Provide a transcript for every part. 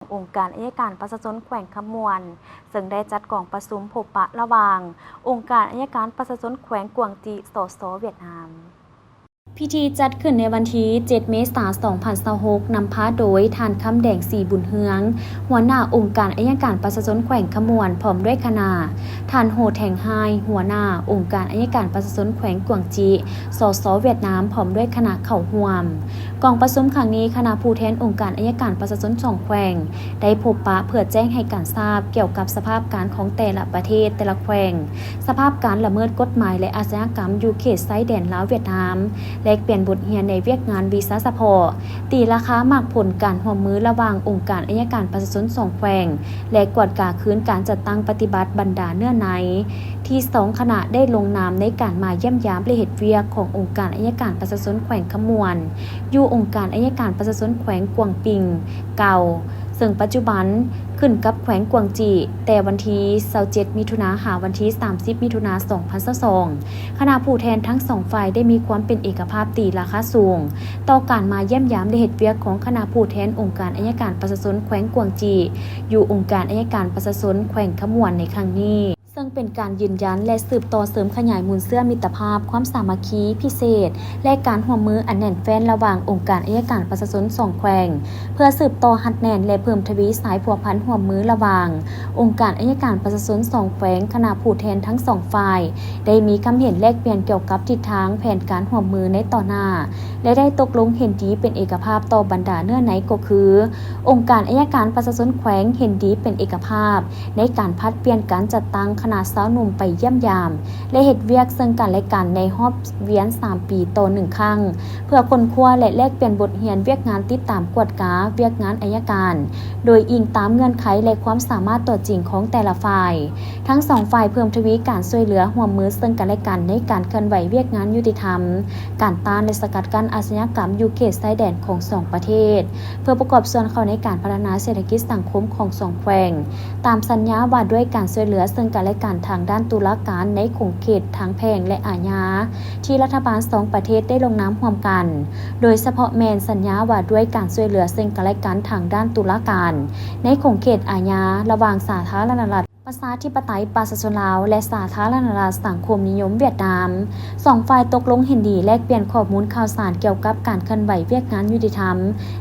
ອົງການອັຍການປະຊາຊົນແຂວງຄຳມ່ວນ ເຊິ່ງໄດ້ຈັດກອງປະຊຸມພົບປະລະຫວ່າງອົງການອັຍການປະຊາຊົນແຂວງກວາງຈີ ສສ ຫວຽດນາມ. ພິທີຈັດຂຶ້ນໃນວັນທີເຈັດ ເມສາ ສອງພັນຊາວຫົກ ນຳພາໂດຍທ່ານ ຄຳແດງ ສີບຸນເຮືອງ ຫົວໜ້າອົງການອັຍການປະຊາຊົນແຂວງຄຳມ່ວນ ພ້ອມດ້ວຍຄະນະ, ທ່ານ ໂຮ ແທງ ຮາຍ ຫົວໜ້າອົງການອັຍການປະຊາຊົນແຂວງກວາງຈີ ສສ ຫວຽດນາມ ພ້ອມດ້ວຍຄະນະເຂົ້າຮ່ວມ. ກອງປະຊຸມຄັ້ງນີ້ ຄະນະຜູ້ແທນອົງການອັຍການປະຊາຊົນສອງແຂວງ ໄດ້ພົບປະເພື່ອແຈ້ງໃຫ້ການຊາບກ່ຽວກັບສະພາບການຂອງແຕ່ລະປະເທດ, ແຕ່ລະແຂວງ, ສະພາບການລະເມີດກົດໝາຍ ແລະ ອາຊະຍາກຳຢູ່ເຂດຊາຍແດນລາວ-ຫວຽດນາມ, ແລກປ່ຽນບົດຮຽນໃນວຽກງານວິຊາສະເພາະ, ຕີລາຄາໝາກຜົນການຮ່ວມມືລະຫວ່າງອົງການອັຍການປະຊາຊົນສອງແຂວງ ແລະ ກວດກາຄືນການຈັດຕັ້ງປະຕິບັດບັນດາເນື້ອໃນ ທີ່ສອງຄະນະໄດ້ລົງນາມໃນການມາຢ້ຽມຢາມ ແລະ ເຮັດວຽກຂອງອົງການອັຍການປະຊາຊົນແຂວງຄຳມ່ວນ ຢູ່ອົງການອັຍການປະຊາຊົນແຂວງກວາງປິງເກົ່າ, ເຊິ່ງປັດຈຸບັນຂຶ້ນກັບແຂວງກວາງຈີ. ແຕ່ວັນທີຊາວເຈັດ ມິຖຸນາ ຫາວັນທີສາມສິບ ມິຖຸນາ ສອງພັນຊາວສອງ ຄະນະຜູ້ແທນທັງສອງຝ່າຍໄດ້ມີຄວາມເປັນເອກະພາບຕີລາຄາສູງ ຕໍ່ການມາຢ້ຽມຢາມ ແລະ ເຮັດວຽກຂອງຄະນະຜູ້ແທນອົງການອັຍການປະຊາຊົນແຂວງກວາງຈີ ຢູ່ອົງການອັຍການປະຊາຊົນແຂວງຄຳມ່ວນໃນຄັ້ງນີ້. ເຊິ່ງເປັນການຢືນຢັນ ແລະ ສືບຕໍ່ເສີມຂະຫຍາຍມູນເຊື້ອມິດຕະພາບ, ຄວາມສາມັກຄີພິເສດ ແລະ ການຮ່ວມມືອັນແໜ້ນແຟ້ນລະຫວ່າງອົງການອັຍການປະຊາຊົນສອງແຂວງ ເພື່ອສືບຕໍ່ຮັດແໜ້ນ ແລະ ເພີ່ມທະວີສາຍພົວພັນຮ່ວມມືລະຫວ່າງອົງການອັຍການປະຊາຊົນສອງແຂວງ. ຄະນະຜູ້ແທນທັງສອງຝ່າຍໄດ້ມີຄຳເຫັນແລກປ່ຽນກ່ຽວກັບທິດທາງແຜນການຮ່ວມມືໃນຕໍ່ໜ້າ ແລະ ໄດ້ຕົກລົງເຫັນດີເປັນເອກະພາບຕໍ່ບັນດາເນື້ອໃນກໍຄື ອົງການອັຍການປະຊາຊົນແຂວງເຫັນດີເປັນເອກະພາບ ໃນການຜັດປ່ຽນການຈັດຕັ້ງຄະນະຊາວໜຸ່ມໄປຢ້ຽມຢາມ ແລະ ເຮັດວຽກເຊິ່ງກັນແລະກັນໃນຮອບວຽນສາມປີຕໍ່ໜຶ່ງຄັ້ງ ເພື່ອຄົ້ນຄວ້າ ແລະ ແລກປ່ຽນບົດຮຽນວຽກງານຕິດຕາມກວດກາວຽກງານອັຍການ ໂດຍອີງຕາມເງື່ອນໄຂ ແລະ ຄວາມສາມາດຕົວຈິງຂອງແຕ່ລະຝ່າຍ. ທັງສອງຝ່າຍເພີ່ມທະວີການຊ່ວຍເຫຼືອຮ່ວມມືເຊິ່ງກັນແລະກັນໃນການເຄື່ອນໄຫວວຽກງານຍຸຕິທຳ, ການຕ້ານ ແລະ ສະກັດກັ້ນອາຊະຍາກຳຢູ່ເຂດຊາຍແດນຂອງສອງປະເທດ ເພື່ອປະກອບສ່ວນເຂົ້າໃນການພັດທະນາເສດຖະກິດສັງຄົມຂອງສອງແຂວງ. ຕາມສັນຍາວ່າດ້ວຍການຊ່ວຍເຫຼືອເຊິ່ງກັນແລະກັນທາງດ້ານຕຸລາການໃນຂົງເຂດທາງແພ່ງ ແລະ ອາຍາ ທີ່ລັດຖະບານສອງປະເທດໄດ້ລົງນາມຮ່ວມກັນ, ໂດຍສະເພາະແມ່ນສັນຍາວ່າດ້ວຍການຊ່ວຍເຫຼືອເຊິ່ງກັນແລະກັນທາງດ້ານຕຸລາການໃນຂົງເຂດອາຍາ ລະຫວ່າງສາທາລະນະລັດ ປະຊາທິປະໄຕປະຊາຊົນລາວ ແລະ ສາທາລະນະລັດສັງຄົມນິຍົມຫວຽດນາມ. ສອງຝ່າຍຕົກລົງເຫັນດີແລກປ່ຽນຂໍ້ມູນຂ່າວສານກ່ຽວກັບການເຄື່ອນໄຫວວຽກງານຍຸຕິທຳ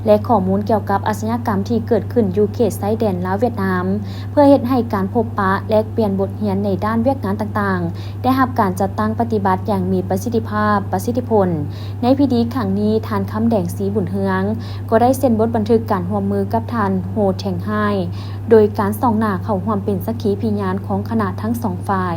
ແລະ ຂໍ້ມູນກ່ຽວກັບອາຊະຍາກຳທີ່ເກີດຂຶ້ນຢູ່ເຂດຊາຍແດນລາວ-ຫວຽດນາມ ເພື່ອເຮັດໃຫ້ການພົບປະແລກປ່ຽນບົດຮຽນໃນດ້ານວຽກງານຕ່າງໆ ໄດ້ຮັບການຈັດຕັ້ງປະຕິບັດຢ່າງມີປະສິດທິພາບ, ປະສິດທິຜົນ. ໃນພິທີຄັ້ງນີ້, ທ່ານ ຄຳແດງ ສີບຸນເຮືອງ ກໍໄດ້ເຊັນບົດບັນທຶກການຮ່ວມມືກັບທ່ານ ໂຮ ແທງຮາຍ ໂດຍການສ່ອງໜ້າເຂົ້າຮ່ວມເປັນສັກຂີພິຍານຂອງຄະນະທັງສອງຝ່າຍ.